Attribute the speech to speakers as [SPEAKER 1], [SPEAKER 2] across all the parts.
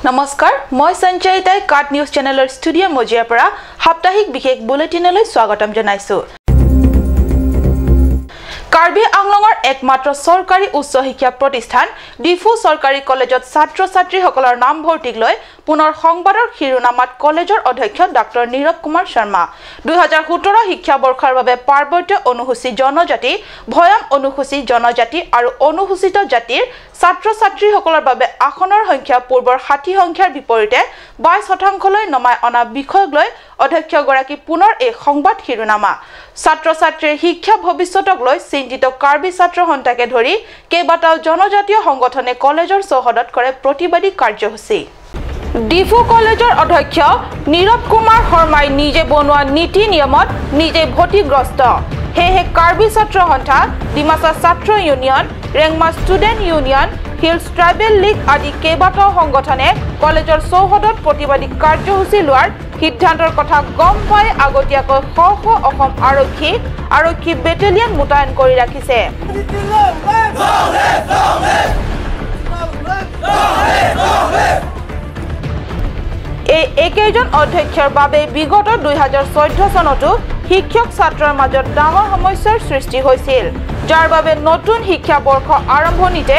[SPEAKER 1] নমস্কাৰ, মই সঞ্চয়িতাই কাট নিউজ চেনেলৰ ষ্টুডিঅ' মজিয়াৰ পৰা সাপ্তাহিক বিশেষ বুলেটিনলৈ স্বাগতম জনাইছো। কাৰ্বি আংলঙৰ একমাত্ৰ চৰকাৰী উচ্চ শিক্ষা প্ৰতিষ্ঠান ডিফু চৰকাৰী কলেজত ছাত্ৰ ছাত্ৰীসকলৰ নামভৰ্তিক লৈ পুনৰ সংবাদৰ শিৰোনামাত কলেজৰ অধ্যক্ষ ডাক্তৰ নীৰৱ কুমাৰ শৰ্মা। 2017 শিক্ষাবৰ্ষৰ বাবে পাৰ্বত্য অনুসূচী জনজাতি, ভৈয়াম অনুসূচী জনজাতি আৰু অনুসূচিত জাতিৰ ছাত্ৰ ছাত্ৰীসকলৰ বাবে আসনৰ সংখ্যা পূৰ্বৰ 60 সংখ্যাৰ বিপৰীতে 22%লৈ নমাই অনা বিষয়ক লৈ অধ্যক্ষগৰাকী পুনৰ এই সংবাদ শিৰোনামা। ছাত্ৰ ছাত্ৰীৰ শিক্ষা ভৱিষ্যতক লৈ চিন্তিত কাৰ্বি ছাত্ৰ সন্থাকে ধৰি কেইবাটাও জনজাতীয় সংগঠনে কলেজৰ চৌহদত কৰে প্ৰতিবাদী কাৰ্যসূচী। ডিফু কলেজৰ অধ্যক্ষ নীৰৱ কুমাৰ শৰ্মাই নিজে বনোৱা নীতি নিয়মত নিজে ভতিগ্ৰস্ত। সেয়েহে কাৰ্বি ছাত্ৰ সন্থা, ডিমাচা ছাত্ৰ union, Rengma student union, hills tribal league আদি কেইবাটাও সংগঠনে কলেজৰ চৌহদত প্ৰতিবাদী কাৰ্যসূচী লোৱাৰ সিদ্ধান্তৰ কথা গম পাই আগতীয়াকৈ শ শ অসম আৰক্ষী বেটেলিয়ন মোতায়েন কৰি ৰাখিছে। এই একেইজন অধ্যক্ষৰ বাবে বিগত 2014 চনতো শিক্ষক ছাত্ৰৰ মাজত ডাঙৰ সমস্যাৰ সৃষ্টি হৈছিল, যাৰ বাবে নতুন শিক্ষাবৰ্ষ আৰম্ভণিতে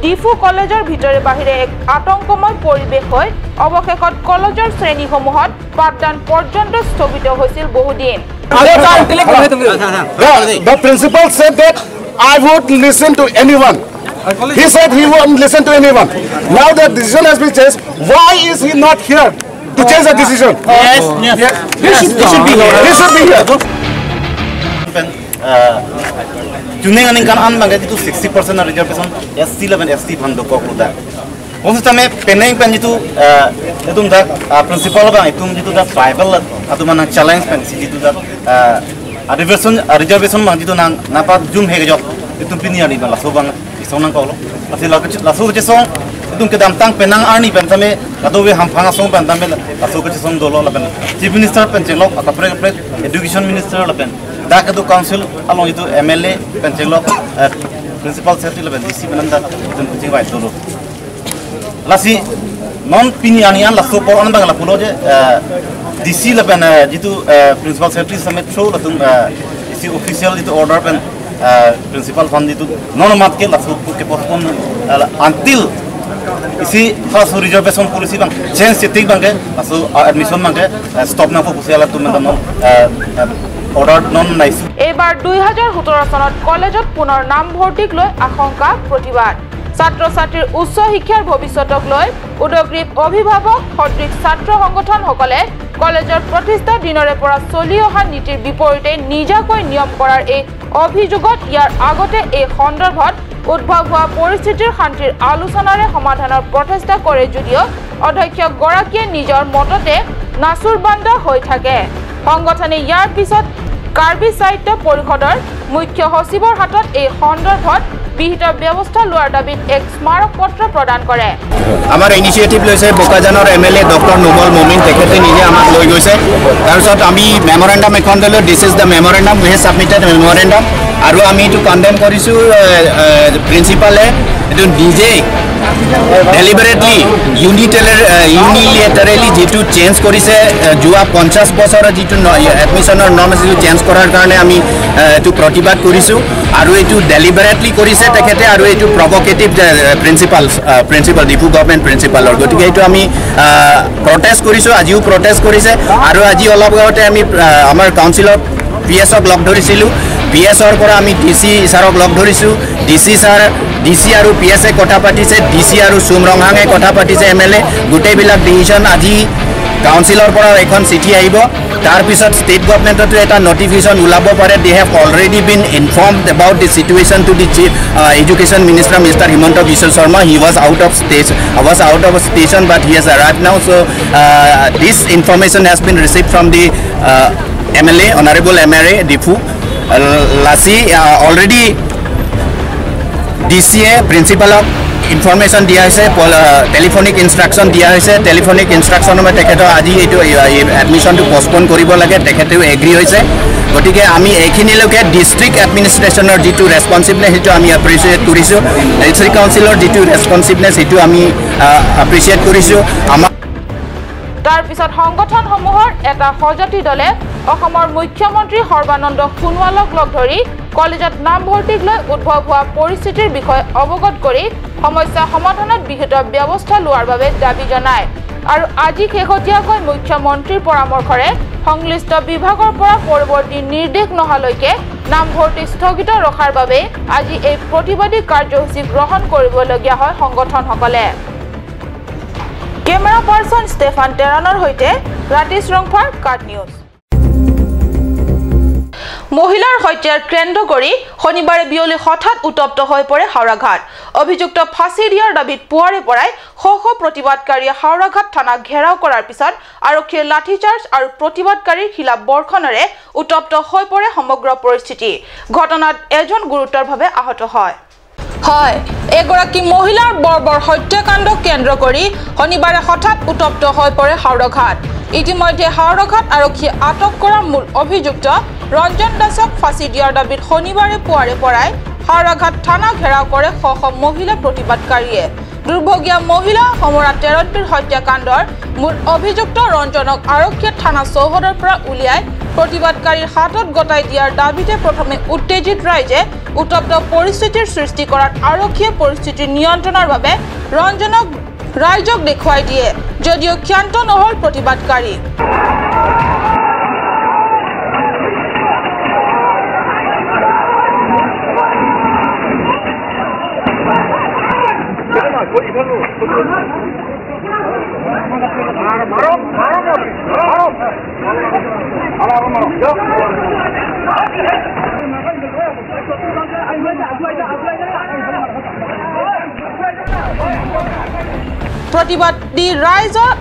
[SPEAKER 1] ডিফু কলেজৰ ভিতৰে বাহিৰে এক আতংকময় পৰিৱেশ হৈ অৱশেষত কলেজৰ শ্ৰেণীসমূহত পাঠদান পৰ্যন্ত স্থগিত হৈছিল বহুদিন।
[SPEAKER 2] The principal said that I would listen to anyone. He said he won't listen to anyone. Now the decision has been changed. Why is he not here to change the decision?
[SPEAKER 3] Yes, yes. He should be here.
[SPEAKER 2] He should be here.
[SPEAKER 3] Tuning aning kan an bangga itu 60% reservation SC 11 ST bando kok ruda. Konsistame peneng pen itu itu da principal bang itu itu da tribal atau mana challenge pen itu da reservation bang itu nang napa zoom hege jok itu pini ani bang laso bang isong nang kolo. Lasi laso ke song itu ke dam tang penang arni pen tame atau we ham phanga song pen tame laso ke song dolo la pen chief minister pen chelok atapre education minister la pen dak itu council along itu MLA pen chelok principal secretary la pen DC penanda itu kucing bai dolo lasi non pini anian laso por an bang la pulo je DC la pen jitu principal secretary samet show la tum isi official itu order pen principal fund itu non mat ke laso ke postpone until isi first reservation policy bang change setik bang ke laso admission bang ke stop na ko pusiala tum non order non nice.
[SPEAKER 1] এবাৰ 2017 চনত কলেজত পুনৰ নামভৰ্তিক লৈ আশংকা প্ৰতিবাদ। ছাত্ৰ ছাত্ৰীৰ উচ্চ শিক্ষাৰ ভৱিষ্যতক লৈ উদগ্ৰীৱ অভিভাৱক সদৃশ ছাত্ৰ সংগঠনসকলে কলেজৰ প্ৰতিষ্ঠা দিনৰে পৰা চলি অহা নীতিৰ বিপৰীতে নিজাকৈ নিয়ম কৰাৰ এই অভিযোগত ইয়াৰ আগতে এই সন্দৰ্ভত উদ্ভৱ হোৱা পৰিস্থিতিৰ শান্তিৰ আলোচনাৰে সমাধানৰ প্ৰচেষ্টা কৰে যদিও অধ্যক্ষগৰাকীয়ে নিজৰ মততে নাচুৰবান্দা হৈ থাকে। সংগঠনে ইয়াৰ পিছত কাৰ্বি সাহিত্য পৰিষদৰ মুখ্য সচিবৰ হাতত এই সন্দৰ্ভত বিহিত ব্যৱস্থা লোৱাৰ দাবীত এক স্মাৰক পত্ৰ প্ৰদান কৰে।
[SPEAKER 4] আমাৰ ইনিচিয়েটিভ লৈছে বোকাজানৰ MLA doctor Numal মমিন, তেখেতে নিজে আমাক লৈ গৈছে। তাৰপিছত আমি মেমৰেণ্ডাম এখন দিলোঁ, this is the memorandum, we have submitted memorandum. আৰু আমি এইটো কণ্ডেম কৰিছোঁ, প্ৰিন্সিপালে এইটো নিজেই ডেলিবাৰেটলি ইউনিলেটাৰেলি যিটো চেঞ্জ কৰিছে, যোৱা 50 বছৰৰ যিটো এডমিশ্যনৰ নৰ্ম আছে সেইটো চেঞ্জ কৰাৰ কাৰণে আমি এইটো প্ৰতিবাদ কৰিছোঁ। আৰু এইটো ডেলিবাৰেটলি কৰিছে তেখেতে, আৰু এইটো প্ৰভকেটিভ প্ৰিন্সিপাল ডিফু গভৰ্ণমেণ্ট প্ৰিন্সিপালৰ, গতিকে এইটো আমি প্ৰটেষ্ট কৰিছোঁ, আজিও প্ৰটেষ্ট কৰিছে। আৰু আজি অলপ আগতে আমি আমাৰ কাউন্সিলত পি এছক লগ ধৰিছিলোঁ, পি এছৰ পৰা আমি ডি চি ছাৰক লগ ধৰিছোঁ, D C sir D C আৰু পি এছে কথা পাতিছে, ডি চি আৰু চুম ৰংহাঙে কথা পাতিছে, এম এল এ, গোটেইবিলাক ডিচিশ্যন আজি কাউন্সিলৰ পৰা এখন চিঠি আহিব। তাৰপিছত ষ্টেট গভৰ্ণমেণ্টতো এটা নটিফিকেশ্যন ওলাব পাৰে। They have already been informed about the situation to the chief education minister mister Himanta Biswa Sarma. He was out of station, was out of station but he has arrive now. So this information has been receive from the MLA, honourable MLA Diphu Lasi. Already D C A প্ৰিন্সিপালক information দিয়া হৈছে, telephonic instruction দিয়া হৈছে। Telephonic ইনষ্ট্ৰাকশ্যনৰ মতে তেখেতৰ আজি এইটো এডমিশ্যনটো postpone কৰিব লাগে, তেখেতেও এগ্ৰি হৈছে। গতিকে আমি এইখিনিলৈকে ডিষ্ট্ৰিক্ট এডমিনিষ্ট্ৰেশ্যনৰ যিটো ৰেছপনচিভনেছ সেইটো আমি এপ্ৰিচিয়েট কৰিছোঁ, ডিষ্ট্ৰিক্ট কাউন্সিলৰ যিটো ৰেছপনচিভনেছ সেইটো আমি এপ্ৰিচিয়েট কৰিছোঁ। আমাৰ
[SPEAKER 1] তাৰপিছত সংগঠনসমূহৰ এটা সজাতি দলে অসমৰ মুখ্যমন্ত্ৰী সৰ্বানন্দ সোণোৱালক লগ ধৰি কলেজত নামভৰ্তিক লৈ উদ্ভৱ হোৱা পৰিস্থিতিৰ বিষয়ে অৱগত কৰি সমস্যা সমাধানত বিহিত ব্যৱস্থা লোৱাৰ বাবে দাবী জনায়। আৰু আজি শেহতীয়াকৈ মুখ্যমন্ত্ৰীৰ পৰামৰ্শৰে সংশ্লিষ্ট বিভাগৰ পৰা পৰৱৰ্তী নিৰ্দেশ নহালৈকে নামভৰ্তি স্থগিত ৰখাৰ বাবে আজি এই প্ৰতিবাদী কাৰ্যসূচী গ্ৰহণ কৰিবলগীয়া হয় সংগঠনসকলে। কেমেৰা পাৰ্চন ষ্টেফান টেৰানৰ সৈতে ৰাতিশ ৰংফাৰ, কাট নিউজ। মহিলাৰ হত্যাৰ কেন্দ্ৰ কৰি শনিবাৰে বিয়লি হঠাৎ উত্তপ্ত হৈ পৰে হাওৰাঘাট। অভিযুক্ত ফাঁচি দিয়াৰ দাবীত পুৱাৰে পৰাই শ শ প্ৰতিবাদকাৰীয়ে হাওৰাঘাট থানা ঘেৰাও কৰাৰ পিছত আৰক্ষীৰ লাঠিচাৰ্জ আৰু প্ৰতিবাদকাৰীৰ শিলা বৰ্ষণেৰে উত্তপ্ত হৈ পৰে সমগ্ৰ পৰিস্থিতি। ঘটনাত এজন গুৰুতৰভাৱে আহত হয়। এগৰাকী মহিলাৰ বৰ্বৰ হত্যাকাণ্ডক কেন্দ্ৰ কৰি শনিবাৰে হঠাৎ উত্তপ্ত হৈ পৰে হাওৰাঘাট। ইতিমধ্যে হাওৰাঘাট আৰক্ষীয়ে আটক কৰা মূল অভিযুক্ত ৰঞ্জন দাসক ফাঁচি দিয়াৰ দাবীত শনিবাৰে পুৱাৰে পৰাই হাওৰাঘাট থানা ঘেৰাও কৰে শ শ মহিলা প্ৰতিবাদকাৰীয়ে। দুৰ্ভগীয়া মহিলা সমৰা তেৰণপিৰ হত্যাকাণ্ডৰ মূল অভিযুক্ত ৰঞ্জনক আৰক্ষীয়ে থানা চৌহদৰ পৰা উলিয়াই প্ৰতিবাদকাৰীৰ হাতত গতাই দিয়াৰ দাবীতে প্ৰথমে উত্তেজিত ৰাইজে উত্তপ্ত পৰিস্থিতিৰ সৃষ্টি কৰাত আৰক্ষীয়ে পৰিস্থিতি নিয়ন্ত্ৰণৰ বাবে ৰঞ্জনক ৰাইজক দেখুৱাই দিয়ে যদিও ক্ষান্ত নহল প্ৰতিবাদকাৰী। প্ৰতিবাদী ৰাইজৰ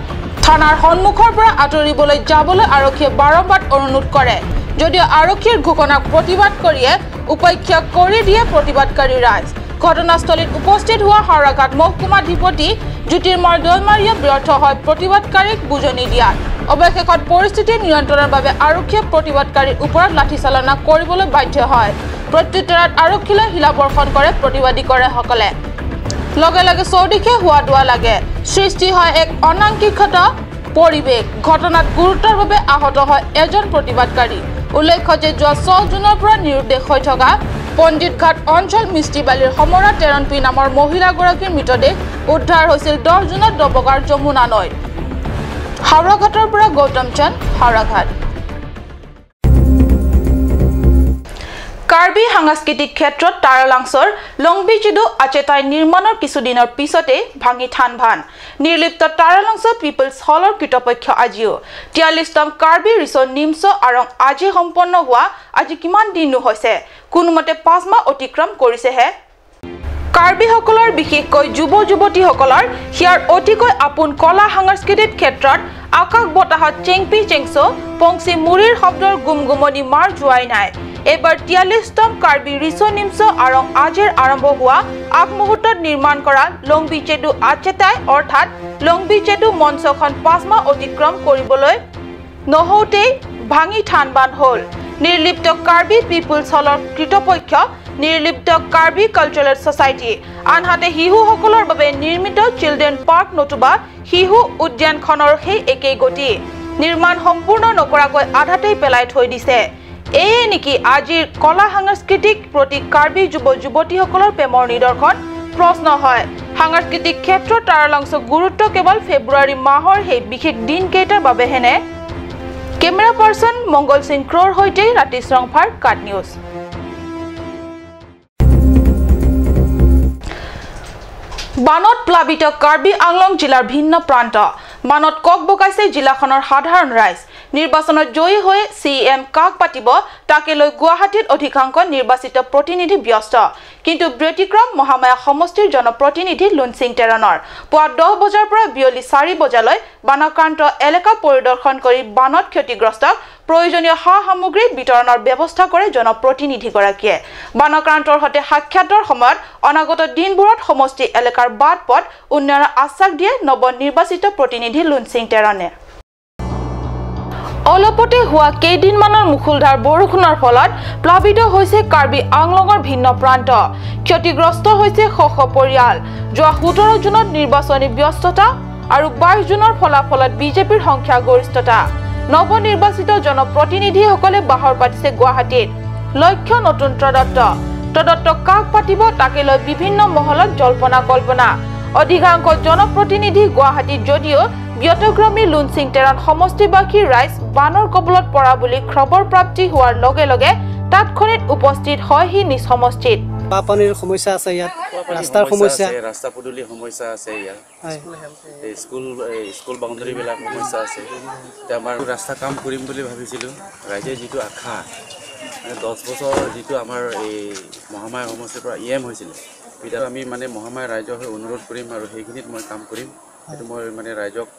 [SPEAKER 1] থানাৰ সন্মুখৰ পৰা আঁতৰিবলৈ যাবলৈ আৰক্ষীয়ে বাৰম্বাৰ অনুৰোধ কৰে যদিও আৰক্ষীৰ ঘোষণাক প্ৰতিবাদ কৰিয়ে উপেক্ষা কৰি দিয়ে প্ৰতিবাদকাৰী ৰাইজ। ঘটনাস্থলীত উপস্থিত হোৱা হাওৰাঘাট মহকুমাধিপতি জ্যোতিৰ্ময় দৈমাৰীয়ে ব্যৰ্থ হয় প্ৰতিবাদকাৰীক বুজনি দিয়াত। অৱশেষত পৰিস্থিতি নিয়ন্ত্ৰণৰ বাবে আৰক্ষীয়ে প্ৰতিবাদকাৰীৰ ওপৰত লাঠিচালনা কৰিবলৈ বাধ্য হয়। প্ৰত্যুত্তৰত আৰক্ষীলৈ শিলাবৰ্ষণ কৰে প্ৰতিবাদীকাৰীসকলে। লগে লগে চৌদিশে হোৱা দোৱা লাগে, সৃষ্টি হয় এক অনাকাংক্ষিত পৰিৱেশ। ঘটনাত গুৰুতৰভাৱে আহত হয় এজন প্ৰতিবাদকাৰী। উল্লেখ্য যে যোৱা 6 জুনৰ পৰা নিৰুদ্দেশ হৈ থকা পণ্ডিতঘাট অঞ্চল মিষ্টিবালিৰ সমৰা তেৰণপি নামৰ মহিলাগৰাকীৰ মৃতদেহ উদ্ধাৰ হৈছিল 10 জুনত ডবকাৰ যমুনা নৈত। হাওৰাঘাটৰ পৰা গৌতম চান্দ, হাওৰাঘাট। কাৰ্বি সাংস্কৃতিক ক্ষেত্ৰত তাৰালাংছৰ লংবিজিদু আচেতাই নিৰ্মাণৰ কিছুদিনৰ পিছতেই ভাঙি থান ভান নিৰ্লিপ্ত তাৰালাংছ পিপলছ হলৰ কৰ্তৃপক্ষ আজিও 43তম কাৰ্বি ৰিচো নিমছ আৰং আজি সম্পন্ন হোৱা আজি কিমান দিননো হৈছে, কোনোমতে 5 মাহ অতিক্ৰম কৰিছেহে। কাৰ্বিসকলৰ বিশেষকৈ যুৱ যুৱতীসকলৰ হিয়াৰ অতিকৈ আপোন কলা সাংস্কৃতিক ক্ষেত্ৰত আকাশ বতাহত চেংপি চেংচ পংচি মুৰিৰ শব্দৰ গুমগুমনি মাৰ যোৱাই নাই। এইবাৰ 43তম কাৰ্বি ৰিচো নিমছ আৰং আজিৰ আৰম্ভ হোৱা আগমুহূৰ্তত নিৰ্মাণ কৰা লংবিচেদু আচেতাই অৰ্থাৎ লংবিচেদু মঞ্চখন 5 মাহ অতিক্ৰম কৰিবলৈ নহওঁতেই ভাঙি থান বান হ'ল। নিৰ্লিপ্ত কাৰ্বি পিপুলছ হলৰ কৰ্তৃপক্ষ নিৰ্লিপ্ত কাৰ্বি কালচাৰেল ছ'চাইটি আনহাতে শিশুসকলৰ বাবে নিৰ্মিত চিলড্ৰেন পাৰ্ক নতুবা শিশু উদ্যানখনৰ সেই একেই গতি, নিৰ্মাণ সম্পূৰ্ণ নকৰাকৈ আধাতেই পেলাই থৈ দিছে। এয়ে নেকি আজিৰ কলা সাংস্কৃতিক প্ৰতি কাৰ্বি যুৱ যুৱতীসকলৰ প্ৰেমৰ নিদৰ্শন? প্ৰশ্ন হয়। সাংস্কৃতিক ক্ষেত্ৰত তাৰালাংছ গুৰুত্ব কেৱল ফেব্ৰুৱাৰী মাহৰ সেই বিশেষ দিনকেইটাৰ বাবেহেনে? কেমেৰা পাৰ্চন মংগল সিং ক্ৰ'ৰ সৈতে ৰাতিশ ৰংফাৰ, কাট নিউজ। বানত প্লাবিত কাৰ্বি আংলং জিলাৰ ভিন্ন প্ৰান্ত বানত ককবকাইছে জিলাখনৰ সাধাৰণ ৰাইজ। নিৰ্বাচনত জয়ী হৈ চি এম কাক পাতিব তাকে লৈ গুৱাহাটীত অধিকাংশ নিৰ্বাচিত প্ৰতিনিধি ব্যস্ত, কিন্তু ব্যতিক্ৰম মহামায়া সমষ্টিৰ জনপ্ৰতিনিধি লুনচিং টেৰণৰ। পুৱা 10 বজাৰ পৰা বিয়লি 4 বজালৈ বানাক্ৰান্ত এলেকা পৰিদৰ্শন কৰি বানত ক্ষতিগ্ৰস্তক প্ৰয়োজনীয় সা সামগ্ৰী বিতৰণৰ ব্যৱস্থা কৰে জনপ্ৰতিনিধিগৰাকীয়ে। বানাক্ৰান্তৰ সৈতে সাক্ষাতৰ সময়ত অনাগত দিনবোৰত সমষ্টি এলেকাৰ বাট পথ উন্নয়নৰ আশ্বাস দিয়ে নৱনিৰ্বাচিত প্ৰতিনিধি লুনচিং টেৰণে। অলপতে হোৱা কেইদিনমানৰ মুষলধাৰ বৰষুণৰ ফলত প্লাবিত হৈছে কাৰ্বি আংলঙৰ ভিন্ন প্ৰান্ত। ক্ষতিগ্ৰস্ত হৈছে শ শ পৰিয়াল। যোৱা 17 জুনত নিৰ্বাচনী ব্যস্ততা আৰু 22 জুনৰ ফলাফলত বিজেপিৰ সংখ্যাগৰিষ্ঠতা। নৱনিৰ্বাচিত জনপ্ৰতিনিধিসকলে বাহৰ পাতিছে গুৱাহাটীত। লক্ষ্য নতুন তদন্ত। তদন্ত কাক পাতিব তাকে লৈ বিভিন্ন মহলত জল্পনা কল্পনা। অধিকাংশ জনপ্ৰতিনিধি গুৱাহাটীত যদিও ব্যতিক্ৰমী লুনচিং টেৰণ সমষ্টিবাসী ৰাইজ বানৰ কবলত পৰা বুলি খবৰ প্ৰাপ্তি হোৱাৰ লগে লগে তাৎক্ষণিক উপস্থিত হয়হি নিজ সমষ্টিত।
[SPEAKER 5] পানীৰ সমস্যা আছে ইয়াত, ৰাস্তাৰ সমস্যা,
[SPEAKER 6] ৰাস্তা পদূলি সমস্যা আছে ইয়াত, স্কুল স্কুল বাউণ্ডেৰীবিলাক সমস্যা আছে। এতিয়া আমাৰ ৰাস্তা কাম কৰিম বুলি ভাবিছিলোঁ। ৰাইজে যিটো আশা, মানে 10 বছৰ যিটো আমাৰ এই মহামায়া সমষ্টিৰ পৰা ই এম হৈছিলে, এতিয়া আমি মানে মহামায়া ৰাইজৰ হৈ অনুৰোধ কৰিম আৰু সেইখিনিত মই কাম কৰিম। সেইটো মই মানে ৰাইজক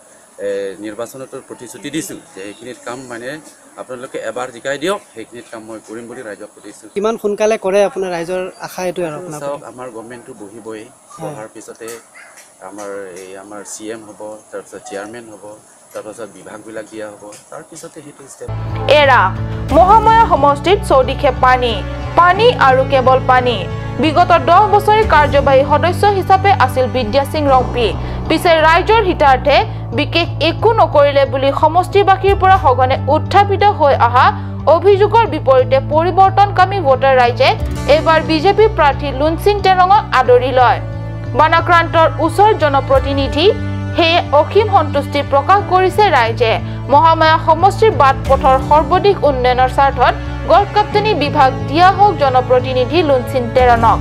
[SPEAKER 6] নিৰ্বাচনতো প্ৰতিশ্ৰুতি দিছোঁ যে সেইখিনিত কাম মানে আপোনালোকে এবাৰ জিকাই দিয়ক, সেইখিনিত কাম মই কৰিম বুলি ৰাইজক প্ৰতিশ্ৰুতি।
[SPEAKER 5] কিমান সোনকালে কৰে আপোনাৰ ৰাইজৰ আশা এইটোৱে আৰু আপোনাৰ?
[SPEAKER 6] চাওক, আমাৰ গভৰ্ণমেণ্টটো বহিবই, বহাৰ পিছতে আমাৰ এই আমাৰ চি এম হ'ব, তাৰপিছত চেয়াৰমেন হ'ব, তাৰপাছত বিভাগবিলাক দিয়া হ'ব, তাৰপিছতে সেইটো ষ্টেপ।
[SPEAKER 1] এৰা মহামায়া সমষ্টিত চৌদিশে পানী, পানী আৰু কেৱল পানী। বিগত 10 বছৰে কাৰ্যবাহী সদস্য হিচাপে আছিল বিদ্যাসিং ৰংপি। পিছে ৰাইজৰ হিতাৰ্থে বিশেষ একো নকৰিলে বুলি সমষ্টিবাসীৰ পৰা সঘনে উত্থাপিত হৈ অহা অভিযোগৰ বিপৰীতে পৰিৱৰ্তনকামী ভোটাৰ ৰাইজে এইবাৰ বিজেপি প্ৰাৰ্থী লুনচিং টেৰঙক আদৰি লয়। বানাক্ৰান্তৰ ওচৰ জনপ্ৰতিনিধি সেয়ে অসীম সন্তুষ্টি প্ৰকাশ কৰিছে ৰাইজে। মহামায়া সমষ্টিৰ বাট পথৰ সৰ্বাধিক উন্নয়নৰ স্বাৰ্থত গড়কাপ্তানি বিভাগ দিয়া হওক জনপ্ৰতিনিধি লুনচিং টেৰণক।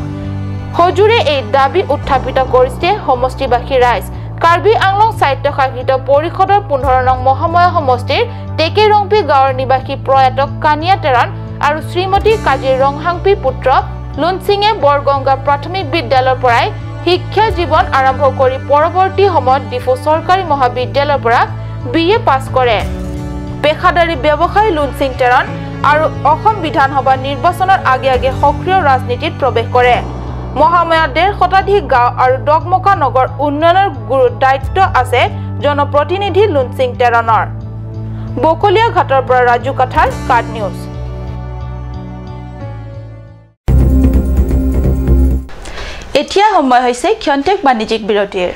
[SPEAKER 1] সজোৰে এই দাবী উত্থাপিত কৰিছে সমষ্টিবাসী ৰাইজ। কাৰ্বি আংলং স্বায়ত্তশাসিত পৰিষদৰ 15 নং মহামায়া সমষ্টিৰ টেকেৰংপি গাঁৱৰ নিবাসী প্ৰয়াত কানিয়া টেৰণ আৰু শ্ৰীমতী কাজী ৰংহাংপিৰ পুত্ৰ লুনচিঙে বৰগংগা প্ৰাথমিক বিদ্যালয়ৰ পৰাই শিক্ষা জীৱন আৰম্ভ কৰি পৰৱৰ্তী সময়ত ডিফু চৰকাৰী মহাবিদ্যালয়ৰ পৰা বি এ পাছ কৰে। পেশাদাৰী ব্যৱসায়ী লুনচিং টেৰণ আৰু অসম বিধানসভা নিৰ্বাচনৰ আগে আগে সক্ৰিয় ৰাজনীতিত প্ৰৱেশ কৰে। মহামায়া 1.5 শতাধিক গাঁও আৰু ডগমকা নগৰ উন্নয়নৰ গুৰু দায়িত্ব আছে জনপ্ৰতিনিধি লুনচিং টেৰণৰ। বকলীয়া ঘাটৰ পৰা ৰাজু কাঠাৰ, কাট নিউজ। এতিয়া সময় হৈছে ক্ষন্তেক বাণিজ্যিক বিৰতিৰ।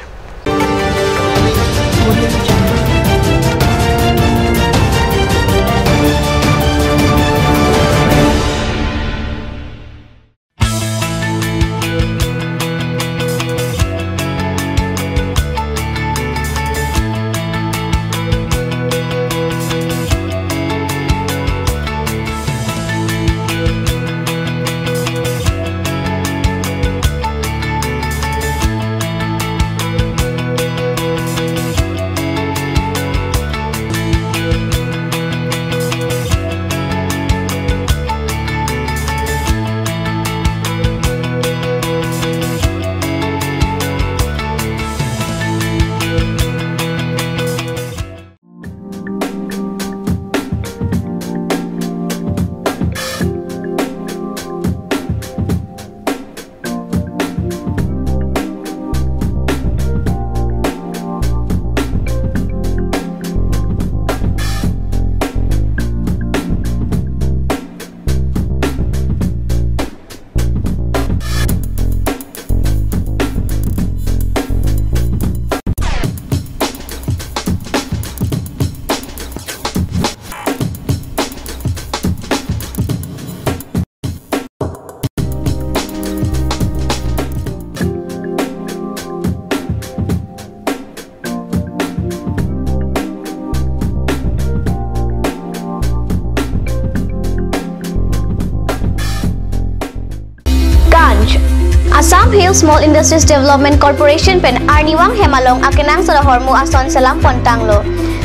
[SPEAKER 7] Assam Hill Small Industries Development Corporation pen Arniwang Hemalong akenang soda hormu ason salam pontanglo.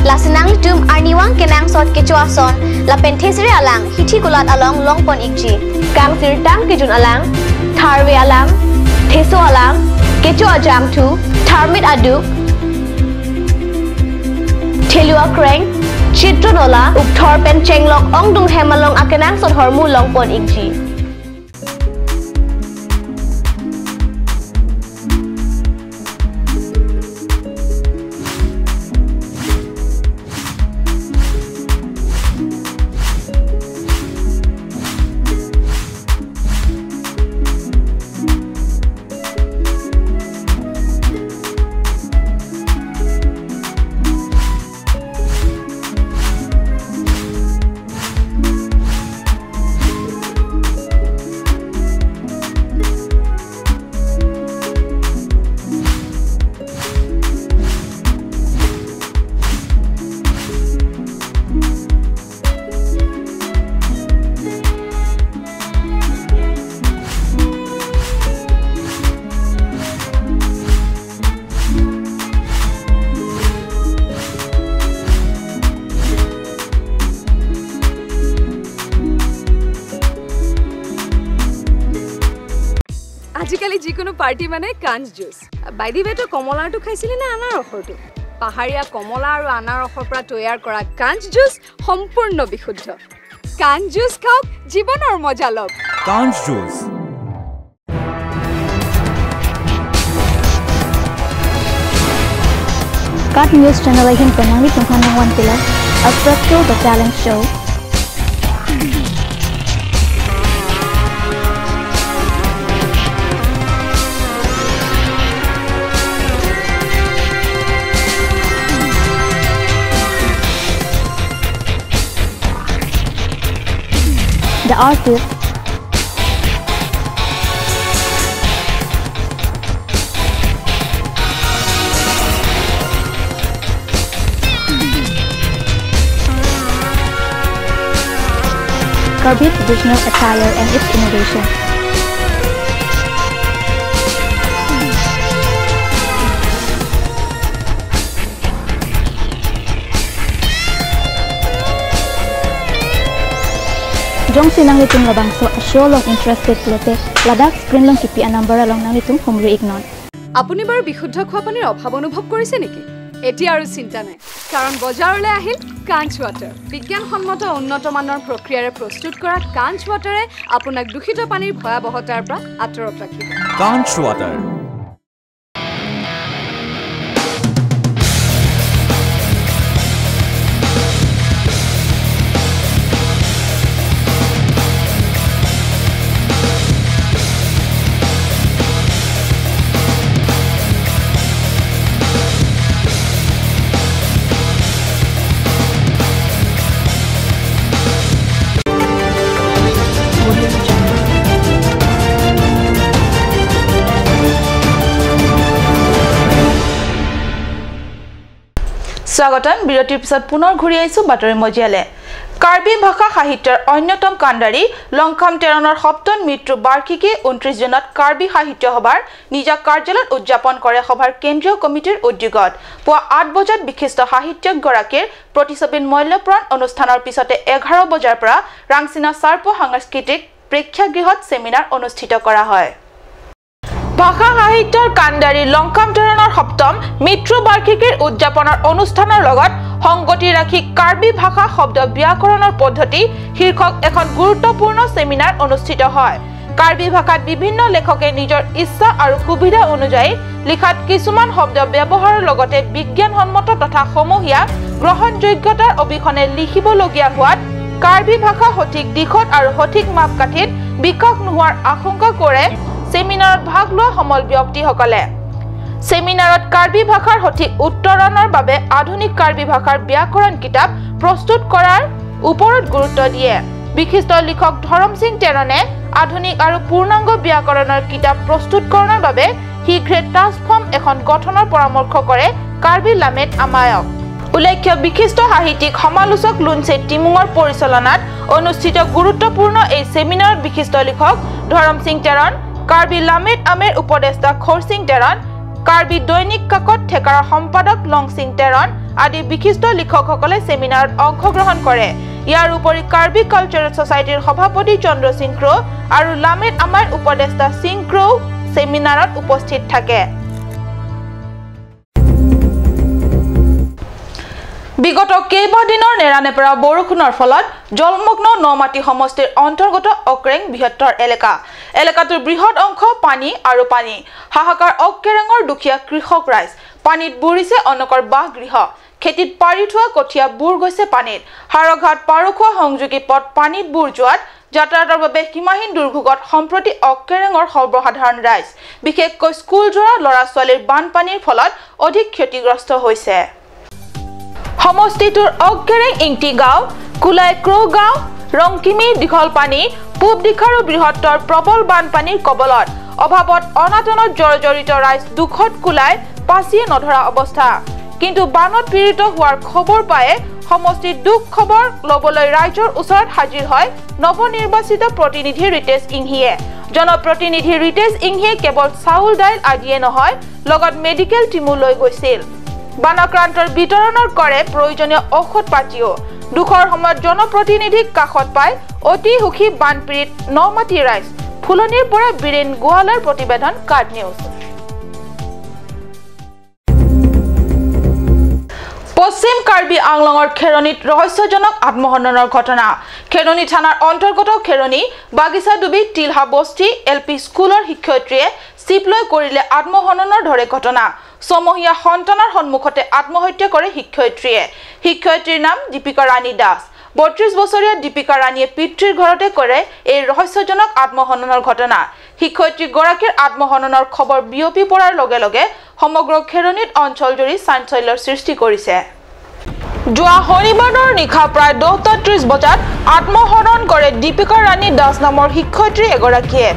[SPEAKER 7] Lasinang litum Arniwang kenang sot kecho ason la pen thesre alang hithi kulat along long pon ikji. Kang sir tang kejun alang, tharwe alang, theso alang, kecho ajang thu, tharmit adu, thelua kreng, chitronola upthor pen chenglok ongdung hemalong akenang sot hormu long pon ikji.
[SPEAKER 8] আজিকালি যিকোনো party মানে কাঞ্চ juice. By the ৱে, তই কমলাৰটো খাইছিলি নে আনাৰসৰটো? পাহাৰীয়া কমলা আৰু আনাৰসৰ পৰা তৈয়াৰ কৰা কাঞ্চ জুচ সম্পূৰ্ণ বিশুদ্ধ। কাঞ্চ জুচ খাওক, জীৱনৰ মজা লওক।
[SPEAKER 9] কাঞ্চ juice.
[SPEAKER 10] Cut News Channel Ahin Penangi Tunghanang Wan Pila, Abstracto the Talent Show. The artist Karbi traditional attire and its innovation. Jong sinang litung labang so asyo long interested lote Ladakh screen long kipi anambara long nang litung humri ignon.
[SPEAKER 8] আপুনি বাৰু বিশুদ্ধ খোৱা পানীৰ অভাৱ অনুভৱ কৰিছে নেকি? এতিয়া আৰু চিন্তা নাই, কাৰণ বজাৰলৈ আহিল কাঞ্চ ৱাটাৰ। বিজ্ঞানসন্মত উন্নত মানৰ প্ৰক্ৰিয়াৰে প্ৰস্তুত কৰা কাঞ্চ ৱাটাৰে আপোনাক দূষিত পানীৰ ভয়াৱহতাৰ পৰা আঁতৰত ৰাখিব।
[SPEAKER 9] কাঞ্চ ৱাটাৰ।
[SPEAKER 1] স্বাগতম। বিৰতিৰ পিছত পুনৰ ঘূৰি আহিছো বাতৰি মজিয়ালে। কাৰ্বি ভাষা সাহিত্যৰ অন্যতম কাণ্ডাৰী লংখাম টেৰণৰ সপ্তম মৃত্যু বাৰ্ষিকী 29 জুনত কাৰ্বি সাহিত্য সভাৰ নিজা কাৰ্যালয়ত উদযাপন কৰে সভাৰ কেন্দ্ৰীয় কমিটিৰ উদ্যোগত। পুৱা 8 বজাত বিশিষ্ট সাহিত্যিকগৰাকীৰ প্ৰতিছবিত মূল্যপ্ৰণ অনুষ্ঠানৰ পিছতে 11 বজাৰ পৰা ৰাংচিনা চাৰ্প সাংস্কৃতিক প্ৰেক্ষাগৃহত চেমিনাৰ অনুষ্ঠিত কৰা হয়। ভাষা সাহিত্যৰ কাণ্ডাৰী লংখাম টেৰণৰ সপ্তম মৃত্যু বাৰ্ষিকীৰ উদযাপনৰ অনুষ্ঠানৰ লগত সংগতি ৰাখি কাৰ্বি ভাষা শব্দ ব্যাকৰণৰ পদ্ধতি শীৰ্ষক এখন গুৰুত্বপূৰ্ণ চেমিনাৰ অনুষ্ঠিত হয়। কাৰ্বি ভাষাত বিভিন্ন লেখকে নিজৰ ইচ্ছা আৰু সুবিধা অনুযায়ী লিখাত কিছুমান শব্দ ব্যৱহাৰৰ লগতে বিজ্ঞানসন্মত তথা সমূহীয়া গ্ৰহণযোগ্যতাৰ অবিহনে লিখিবলগীয়া হোৱাত কাৰ্বি ভাষা সঠিক দিশত আৰু সঠিক মাপকাঠিত বিকাশ নোহোৱাৰ আশংকা কৰে চেমিনাৰত ভাগ লোৱা সমল ব্যক্তিসকলে। চেমিনাৰত কাৰ্বি ভাষাৰ সঠিক উত্তৰণৰ বাবে আধুনিক কাৰ্বি ভাষাৰ ব্যাকৰণ কিতাপ প্ৰস্তুত কৰাৰ ওপৰত গুৰুত্ব দিয়ে। বিশিষ্ট লিখক ধৰম সিং টেৰণে আধুনিক আৰু পূৰ্ণাংগ ব্যাকৰণৰ কিতাপ প্ৰস্তুতকৰণৰ বাবে শীঘ্ৰে টাস্ক ফৰ্ম এখন গঠনৰ পৰামৰ্শ কৰে কাৰ্বি লামেট আমায়ক। উল্লেখ্য, বিশিষ্ট সাহিত্যিক সমালোচক লুনচে টিমুঙৰ পৰিচালনাত অনুষ্ঠিত গুৰুত্বপূৰ্ণ এই চেমিনাৰত বিশিষ্ট লিখক ধৰম সিং টেৰণ, কাৰ্বি লামেট আমেৰ উপদেষ্টা খৰসিং টেৰণ, কাৰ্বি দৈনিক কাকত ঠেকাৰৰ সম্পাদক লংসিং টেৰণ আদি বিশিষ্ট লিখকসকলে চেমিনাৰত অংশগ্ৰহণ কৰে। ইয়াৰ উপৰি কাৰ্বি কালচাৰেল ছ'চাইটিৰ সভাপতি চন্দ্ৰ সিং ক্ৰ' আৰু লামেট আমাৰ উপদেষ্টা সিং ক্ৰ' চেমিনাৰত উপস্থিত থাকে। বিগত কেইবাদিনৰ নেৰানেপেৰা বৰষুণৰ ফলত জলমগ্ন নমাটি সমষ্টিৰ অন্তৰ্গত অক্ৰেং বৃহত্তৰ এলেকা। এলেকাটোৰ বৃহৎ অংশ পানী আৰু পানী। হাহাকাৰ অক্ৰেঙৰ দুখীয়া কৃষক ৰাইজ। পানীত বুৰিছে অনেকৰ বাসগৃহ। খেতিত পাৰি থোৱা কঠীয়া বুৰ গৈছে পানীত। হাৰঘাট পাৰখোৱা সংযোগী পথ পানীত বুৰ যোৱাত যাতায়াতৰ বাবে সীমাহীন দুৰ্ভোগত সম্প্ৰতি অক্ৰেঙৰ সৰ্বসাধাৰণ ৰাইজ, বিশেষকৈ স্কুল যোৱা ল'ৰা ছোৱালীৰ বানপানীৰ ফলত অধিক ক্ষতিগ্ৰস্ত হৈছে। সমষ্টিটোৰ অক্ৰেং ইংটি গাঁও, কুলাই ক্ৰ' গাঁও, ৰংকিমি দীঘল পানী, পূব দিশাৰো বৃহত্তৰ প্ৰবল বানপানীৰ কবলত। অভাৱত অনাটনত জৰ্জৰিত ৰাইজ দুখত কুলাই পাচিয়ে নধৰা অৱস্থা। কিন্তু বানত পীড়িত হোৱাৰ খবৰ পায়ে সমষ্টিৰ দুখ খবৰ ল'বলৈ ৰাইজৰ ওচৰত হাজিৰ হয় নৱনিৰ্বাচিত প্ৰতিনিধি ৰিতেশ ইংহিয়ে। জনপ্ৰতিনিধি ৰিতেশ ইংহিয়ে কেৱল চাউল দাইল আদিয়ে নহয়, লগত মেডিকেল টীমো লৈ গৈছিল। বানাক্ৰান্তৰ বিতৰণৰ কৰে প্ৰয়োজনীয় ঔষধ পাতিও। দুখৰ সময়ত জনপ্ৰতিনিধিক কাষত পাই অতি সুখী বানপীড়িত নমাটি ৰাইজ। ফুলনিৰ পৰা বীৰেন গোৱালাৰ প্ৰতিবেদন, কাট নিউজ। পশ্চিম কাৰ্বি আংলঙৰ খেৰণিত ৰহস্যজনক আত্মহননৰ ঘটনা। খেৰণি থানাৰ অন্তৰ্গত খেৰণি বাগিচাডুবি তিলহা বস্তি এল পি স্কুলৰ শিক্ষয়িত্ৰীয়ে চিপ লৈ কৰিলে আত্মহননৰ দৰে ঘটনা। ছমহীয়া সন্তানৰ সন্মুখতে আত্মহত্যা কৰে শিক্ষয়িত্ৰীয়ে। শিক্ষয়িত্ৰীৰ নাম দীপিকা ৰাণী দাস। 32 বছৰীয়া দীপিকা ৰাণীয়ে পিতৃৰ ঘৰতে কৰে এই ৰহস্যজনক আত্মহননৰ ঘটনা। শিক্ষয়িত্ৰীগৰাকীৰ আত্মহননৰ খবৰ বিয়পি পৰাৰ লগে লগে সমগ্ৰ খেৰণিত অঞ্চলজুৰি চাঞ্চল্যৰ সৃষ্টি কৰিছে। যোৱা শনিবাৰৰ নিশা প্ৰায় 10:30 বজাত আত্মহনন কৰে দীপিকা ৰাণী দাস নামৰ শিক্ষয়িত্ৰী এগৰাকীয়ে।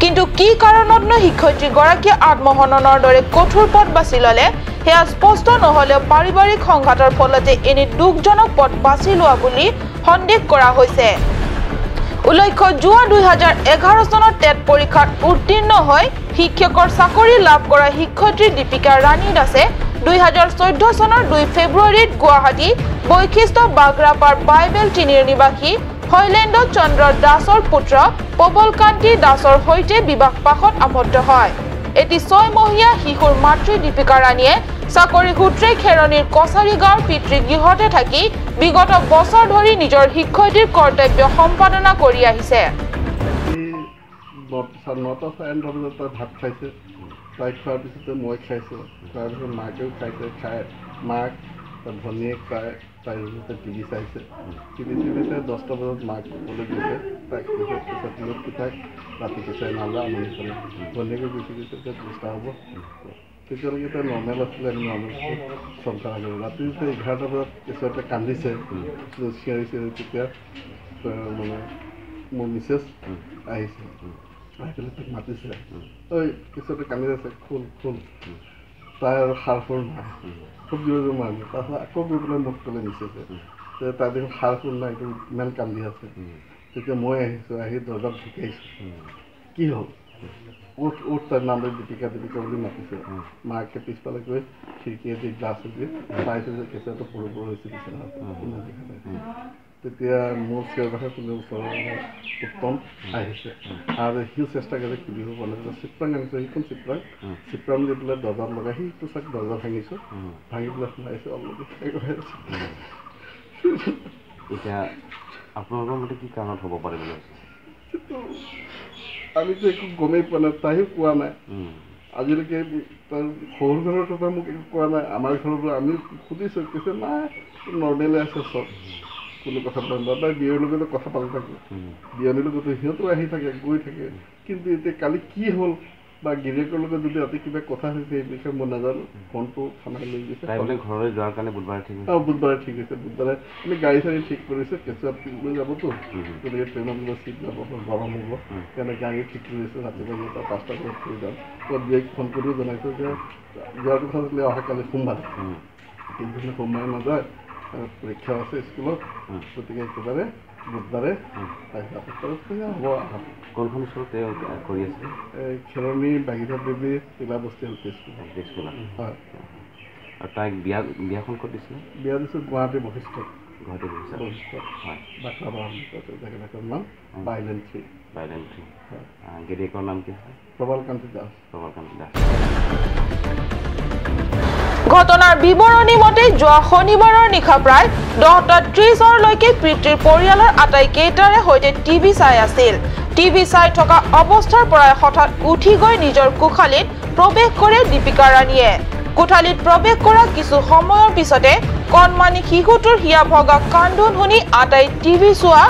[SPEAKER 1] কিন্তু কি কাৰণতনো শিক্ষয়িত্ৰীগৰাকীয়ে আত্মহননৰ দৰে কঠোৰ পথ বাছি ল'লে সেয়া স্পষ্ট নহ'লেও পাৰিবাৰিক সংঘাতৰ ফলতে এনে দুখজনক পথ বাছি লোৱা বুলি সন্দেহ কৰা হৈছে। উল্লেখ্য, যোৱা 2011 চনত টেট পৰীক্ষাত উত্তীৰ্ণ হৈ শিক্ষকৰ চাকৰি লাভ কৰা শিক্ষয়িত্ৰী দীপিকা ৰাণী দাসে 2014 চনৰ 2 ফেব্ৰুৱাৰীত গুৱাহাটী বৈশিষ্ট্য বাগ্ৰাপাৰ বাইবেল তিনিৰ নিবাসী শৈলেন্দ্ৰ চন্দ্ৰ দাসৰ পুত্ৰ প্ৰবলকান্তি দাসৰ সৈতে বিবাহ পাশত আবদ্ধ হয়। এটি 6মহীয়া শিশুৰ মাতৃ দীপিকা ৰাণীয়ে চাকৰি সূত্ৰে খেৰণিৰ কছাৰী গাঁৱৰ পিতৃগৃহতে থাকি বিগত বছৰ ধৰি নিজৰ শিক্ষয়িত্ৰীৰ কৰ্তব্য সম্পাদনা কৰি আহিছে।
[SPEAKER 11] 9টা 9:30 বজাত তাই ভাত খাইছে। তাই খোৱাৰ পিছতে মই খাইছোঁ। খোৱাৰ পিছত মাকেও খাইছে। খাই মাক ভনীয়েক তাই তাইৰ ৰুমতে টিভি চাইছে। টিভি চিভি চাই 10টা বজাত মাক ক'বলৈ গৈছে। তাইক কৈছে পিছত মোক পিতাক ৰাতি পিছাই নাযায় আমনি কৰে। ভনীয়েকে গুচি গৈছে যে 10টা হ'ব। তেতিয়ালৈকে তাই নৰ্মেল আছিলে, আমি নৰ্মেল চমকা কৰোঁ। ৰাতি যেতিয়া 11টা বজাত কেঁচুৱাতে কান্দিছে, চিঞৰি চিঞৰি, তেতিয়া মানে মোৰ মিছেছ আহিছে। আহি পেলাই তাক মাতিছে, ঐ কেঁচুৱাতে কান্দি আছে, খোল খোল। তাই আৰু সাৰ সুৰ নাই, খুব জোৰে জোৰে মাৰিলে। তাৰপিছত আকৌ গৈ পেলাই মোক ক'লে মিছেছে যে তাই দেখোন সাৰ সুৰ নাই, একদম ইমান কান্দি আছে। তেতিয়া মই আহিছোঁ, আহি দৰ্জাত ঢুকাইছোঁ। কি হ'ল? উঠ উঠ, তাৰ নাম দীপিকা দীপিকা বুলি মাতিছে। মাকে পিছফালে গৈ খিৰিকীয়েদি গ্লাছেদি চাইছে যে কেঁচুৱাটো সৰু সৰু হৈছে বিচনাত। তেতিয়া মোৰ চিঞৰ বাখৰ শুনি ওচৰৰ উত্তম আহিছে আৰু সিও চেষ্টা কৰিছে খুলিব পৰা নাই। চিপ্ৰাং আনিছোঁ, সেইখন চিপ্ৰাং চিপ্ৰাং দি পেলাই দৰ্জাত লগাই সিটো চাক দৰ্জা ভাঙিছোঁ, ভাঙি পেলাই সোমাইছোঁ অলৰেডি।
[SPEAKER 12] এতিয়া আপোনালোকৰ মতে কি কাৰণত হ'ব পাৰে বুলি ভাবিছে?
[SPEAKER 11] আমিতো একো গমেই পোৱা নাই, তাইও কোৱা নাই আজিলৈকে। তাৰ সৰু ঘৰৰ কথা মোক একো কোৱা নাই। আমাৰ ঘৰতো আমি সুধিছোঁ, কৈছে নাই নৰ্মেলে আছে চব, কোনো কথা পতা নাই। তাই বিয়ৰ লগতো কথা পাতি থাকে, বিয়নীৰ লগতো সিহঁতো আহি থাকে গৈ থাকে। কিন্তু এতিয়া কালি কি হ'ল বা গিৰিয়েকৰ লগত যদি ৰাতি কিবা কথা হৈছে এই বিষয়ে মই নাজানো। ফোনটো থানাই লৈ গৈছে।
[SPEAKER 12] ঘৰলৈ যোৱাৰ কাৰণে বুধবাৰে ঠিক হৈছে?
[SPEAKER 11] অঁ, বুধবাৰে ঠিক হৈছে। বুধবাৰে আমি গাড়ী চাড়ী ঠিক কৰিছোঁ, কেঁচুৱা লৈ যাবতো, গতিকে ট্ৰেইনত গ'লে চিট যাব, গৰম হ'ব, সেইকাৰণে গাড়ী ঠিক কৰিছোঁ। ৰাতিপুৱা গৈ 5টা বজাত কৰি যাম। তো বিয়েক ফোন কৰিও জনাইছোঁ যে যোৱাৰ কথা আছিলে অহাকালি সোমবাৰে, কিন্তু সোমবাৰে নাযায়, পৰীক্ষাও আছে স্কুলত, গতিকে একেবাৰে বুধবাৰে হ'ব।
[SPEAKER 12] কোনখন স্কুলত তেওঁ কৰি আছে?
[SPEAKER 11] এই খেৰণি বাগিচা দেৱী তিলাবস্তি এল পি স্কুল।
[SPEAKER 12] স্কুলত হয়। আৰু তাইক বিয়াখন ক'ত দিছিলে?
[SPEAKER 11] বিয়া দিছোঁ গুৱাহাটী বশিষ্ঠত।
[SPEAKER 12] গুৱাহাটী বশিষ্ঠত?
[SPEAKER 11] বশিষ্ঠত
[SPEAKER 12] হয়।
[SPEAKER 11] বাক্ৰাবাৰ জেগাডোখৰ নাম বাইলেন 3।
[SPEAKER 12] বাইলেন 3। গিৰিয়েকৰ নাম কি আছে?
[SPEAKER 11] প্ৰবলকান্তি দাস।
[SPEAKER 12] প্ৰবলকান্তি দাস।
[SPEAKER 1] ঘটনাৰ বিৱৰণী মতে যোৱা শনিবাৰৰ নিশা প্ৰায় 10:30লৈকে পিতৃৰ পৰিয়ালৰ আটাইকেইটাৰে সৈতে টিভি চাই আছিল। টিভি চাই থকা অৱস্থাৰ পৰাই হঠাৎ উঠি গৈ নিজৰ কোঠালিত প্ৰৱেশ কৰে দীপিকা ৰাণীয়ে। কোঠালিত প্ৰৱেশ কৰা কিছু সময়ৰ পিছতে কণমানি শিশুটোৰ হিয়া ভগা কান্দোন শুনি আটাই টিভি চোৱা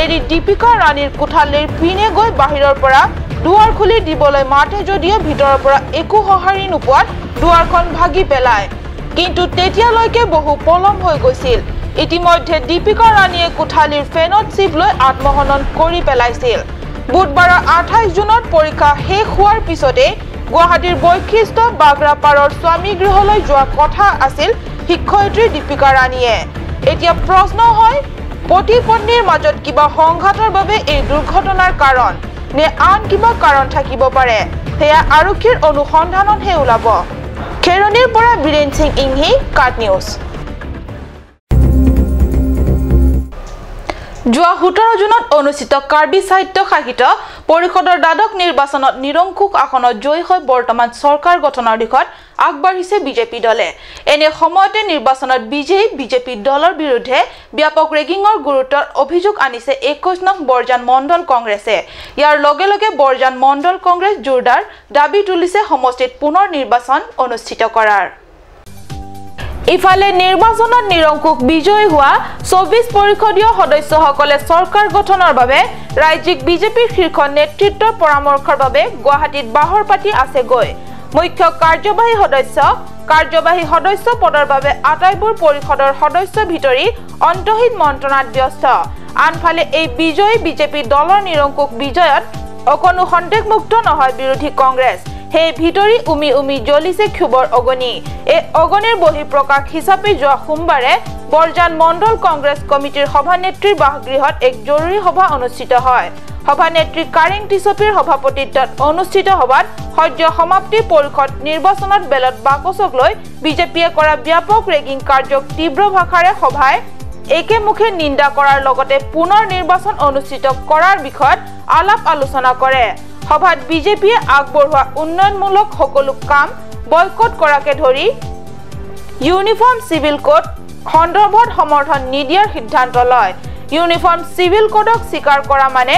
[SPEAKER 1] এৰি দীপিকা ৰাণীৰ কোঠালিৰ পিনে গৈ বাহিৰৰ পৰা দুৱাৰ খুলি দিবলৈ মাতে যদিও ভিতৰৰ পৰা একো সঁহাৰি নোপোৱাত দুৱাৰখন ভাগি পেলায়। কিন্তু তেতিয়ালৈকে বহু পলম হৈ গৈছিল। ইতিমধ্যে দীপিকা ৰাণীয়ে কোঠালিৰ ফেনত চিপ লৈ আত্মহনন কৰি পেলাইছিল। বুধবাৰৰ 28 জুনত পৰীক্ষা শেষ হোৱাৰ পিছতে গুৱাহাটীৰ বৈশিষ্ট্য বাগ্ৰাপাৰৰ স্বামীগৃহলৈ যোৱা কথা আছিল শিক্ষয়িত্ৰী দীপিকা ৰাণীয়ে। এতিয়া প্ৰশ্ন হয়, পতি পত্নীৰ মাজত কিবা সংঘাতৰ বাবে এই দুৰ্ঘটনাৰ কাৰণ নে আন কিবা কাৰণ থাকিব পাৰে, সেয়া আৰক্ষীৰ অনুসন্ধানতহে ওলাব। খেৰণিৰ পৰা বীৰেন সিং ইংহি, কাট নিউজ। যোৱা 17 জুনত অনুষ্ঠিত কাৰ্বি সাহিত্য শাসিত পৰিষদৰ দ্বাদশ নিৰ্বাচনত নিৰংকুশ আসনত জয়ী হৈ বৰ্তমান চৰকাৰ গঠনৰ দিশত আগবাঢ়িছে বিজেপি দলে। এনে সময়তে নিৰ্বাচনত বিজয়ী বিজেপি দলৰ বিৰুদ্ধে ব্যাপক ৰেগিঙৰ গুৰুতৰ অভিযোগ আনিছে 21 নং বৰজান মণ্ডল কংগ্ৰেছে। ইয়াৰ লগে লগে বৰজান মণ্ডল কংগ্ৰেছ জোৰদাৰ দাবী তুলিছে সমষ্টিত পুনৰ নিৰ্বাচন অনুষ্ঠিত কৰাৰ। ইফালে নিৰ্বাচনত নিৰংকুশ বিজয়ী হোৱা 24 পৰিষদীয় সদস্যসকলে চৰকাৰ গঠনৰ বাবে ৰাজ্যিক বিজেপিৰ শীৰ্ষ নেতৃত্বৰ পৰামৰ্শৰ বাবে গুৱাহাটীত বাহৰ পাতি আছেগৈ। মুখ্য কাৰ্যবাহী সদস্য পদৰ বাবে আটাইবোৰ পৰিষদৰ সদস্য ভিতৰি অন্তহীন মন্ত্ৰণাত ব্যস্ত। আনফালে এই বিজয়ী বিজেপি দলৰ নিৰংকুশ বিজয়ত অকণো সন্দেহমুক্ত নহয় বিৰোধী কংগ্ৰেছ। সেই ভিতৰি উমি উমি জ্বলিছে ক্ষোভৰ অগ্নি। এই অগ্নিৰ বহিঃপ্ৰকাশ হিচাপে যোৱা সোমবাৰে বৰজান মণ্ডল কংগ্ৰেছ কমিটিৰ সভানেত্ৰীৰ বাসগৃহত এক জৰুৰী সভা অনুষ্ঠিত হয়। সভানেত্ৰী কাৰেং টিচপিৰ সভাপতিত্বত অনুষ্ঠিত সভাত সদ্য সমাপ্তি পৰিষদ নিৰ্বাচনত বেলট বাকচক লৈ বিজেপিয়ে কৰা ব্যাপক ৰেগিং কাৰ্যক তীব্ৰ ভাষাৰে সভাই একেমুখে নিন্দা কৰাৰ লগতে পুনৰ নিৰ্বাচন অনুষ্ঠিত কৰাৰ বিষয়ত আলাপ আলোচনা কৰে। সভাত বিজেপিয়ে আগবঢ়োৱা উন্নয়নমূলক সকলো কাম বয়কট কৰাকে ধৰি ইউনিফৰ্ম চিভিল কোড সন্দৰ্ভত সমৰ্থন নিদিয়াৰ সিদ্ধান্ত লয়। ইউনিফৰ্ম চিভিল কোডক স্বীকাৰ কৰা মানে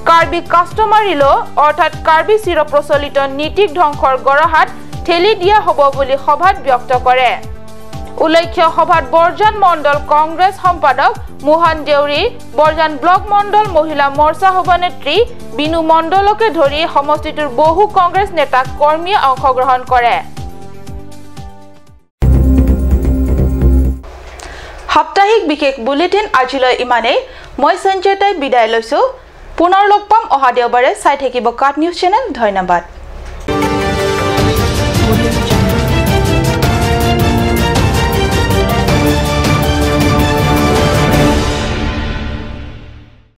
[SPEAKER 1] কাৰ্বি কাষ্টমাৰী ল' অৰ্থাৎ কাৰ্বি চিৰপ্ৰচলিত নীতিক ধ্বংসৰ গৰহাত ঠেলি দিয়া হ'ব বুলি সভাত ব্যক্ত কৰে। উল্লেখ্য সভাত বৰজান মণ্ডল কংগ্ৰেছ সম্পাদক মোহন দেউৰী, বৰজান ব্লক মণ্ডল মহিলা মৰ্চা সভানেত্ৰী বিনু মণ্ডলকে ধৰি সমষ্টিটোৰ বহু কংগ্ৰেছ নেতা কৰ্মীয়ে অংশগ্ৰহণ কৰে। সাপ্তাহিক বিশেষ বুলেটিন আজিলৈ ইমানেই। মই সঞ্জয়তাই বিদায় লৈছো। পুনৰ লগ পাম অহা দেওবাৰে। চাই থাকিব কাট নিউজ চেনেল। ধন্যবাদ।